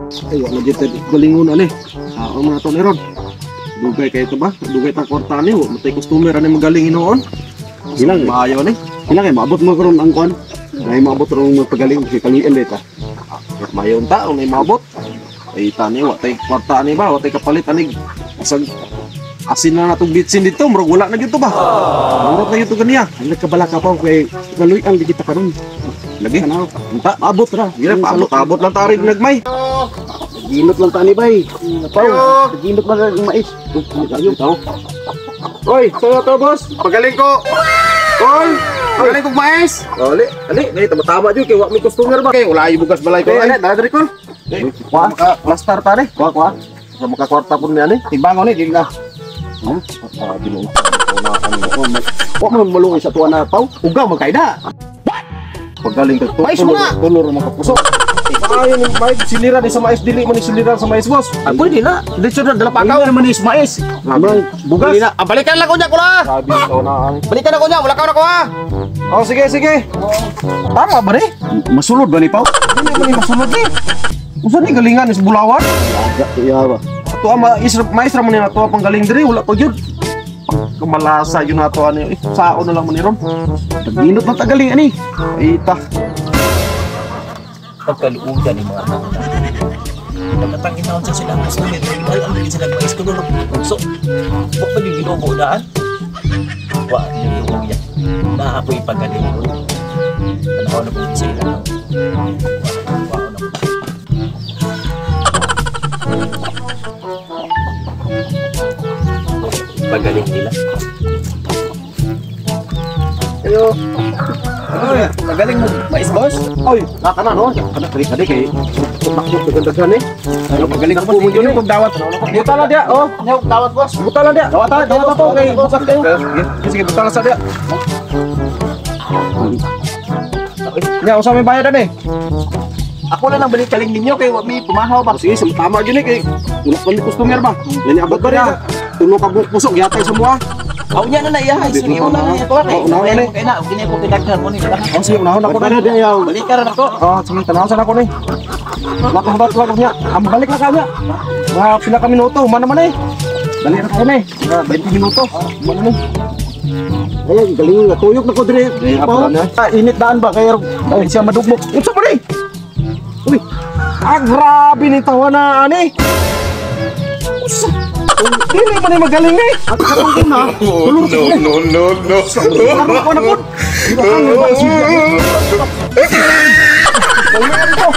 Ay, wala dito galingon ani. Ang mga to ni ron. Dugay kayo to ba? Dugay ta kwarta ni, wa matay customer ani magaling hinuon. Ilang eh. Maayo ni. Ilang eh, maabot mo karon ang kuan. Ay maabot ron mga pagaling si kaluyan dita. Mayo unta ang maabot. Ay tani wa tay kwarta ani ba? Wa tay kapalit ani. Asag asin na natong bitsin dito, murag wala na gyud to ba? Murag na gyud to ganiya. Ang nagkabala ka pa kay kaluyan di kita karon. Lagi. Ano? Unta. Maabot ra. Gira paabot, abot lang tarig nagmay. Ginot lang tani bay. Pao, ginot lang ang mais. Ayo Tao. Oy, sa'yo to, boss. Pagaling ko. Kol, pagaling kog mais. Ali, ali, ali, tama-tama jud kay wa may customer ba. Okay, wala yung bugas balay ko. Eh, Ay, ali, dala diri ko. Kwa? Maka plastar ta ni. Kuha kuha. Sa maka kwarta pud ni ani. Timbangon ni dili na. Hmm? Ah, binuo. Una ano. Wa man malungay sa tuwa na pao. Ugaw man kayda. Pagaling kag Mais mo na. Tulor makapuso. Maayo ni mais silira ni sa mais dili man ni silira sa mais, boss. Ah, pwede na. Diretso na dala pakaw. Pakaw naman is mais. Grabe. Bugas. Dili na. Ah, balikan lang ko niya kula. Grabe ikaw na ani. Balikan ako niya, wala ka na ko ha. Oh, sige, sige. Tama ba ni? Masulod ba ni pao? Dili man ni masulod ni. Usa ni galingan is bulawan. Iya ba. Ato ang mais mais ra man ni nato pang galing diri wala pa gyud. Kamalasa yun nato ani. Eh, sao na lang man ni ron. Ginot lang tagaling ani. Ita. Pagkaluugan ni mga tao na. Pagkatangin sa sila ang customer, ay ang dili sila mais kuno so wa pa yung Ginoo daan. Wa yung Ginoo niya. Na ako'y pagaling ko. Tanaw na po sa ila. Wa na po. Pagaling nila. Ayo. Pagaling mo mais, boss. Oy, naka na no. Kana kali kali kay takbo daghan eh. Ano pagaling ko mo yun kog dawat. Buta lang dia, oh. Nyaw dawat, boss. Buta lang dia. Dawat dawat po kay bukas kayo. Sige, sige, buta lang sa dia. Nya usa may bayad ani. Ako na lang balik kaling ninyo kay wa mi pumahaw ba. Oh, sige, tama gyud ni kay wala pa ni customer ba. Lani abot ba niya? Tulo ka buok pusok yatay sa mua. Aw niya na na iya, sige mo na niya ko kay. Oh, unahan na Kay na, kini ko kinaghan mo ni. Oh, sige, unahon ako Pagkana na. di ayaw. Balik ka ra nako. Oh, sige, tanaw sa nako ni. Lakos ba lakos niya. Ang balik na kanya. Mga pila ka minuto, man naman eh. Dali ra ko ni. Mga 20 minuto. Man ni. Ay, galing nga tuyok na ko dire. Pao. Ah, init daan ba kay dali siya madugmok. Unsa ba ni? Uy. Ah, grabe ni tawa na ani. Usa. Dili man ni magaling eh. At katong una, Tulor sa No, no, no. Ano ko na po? Ano ba siya? Wala ko.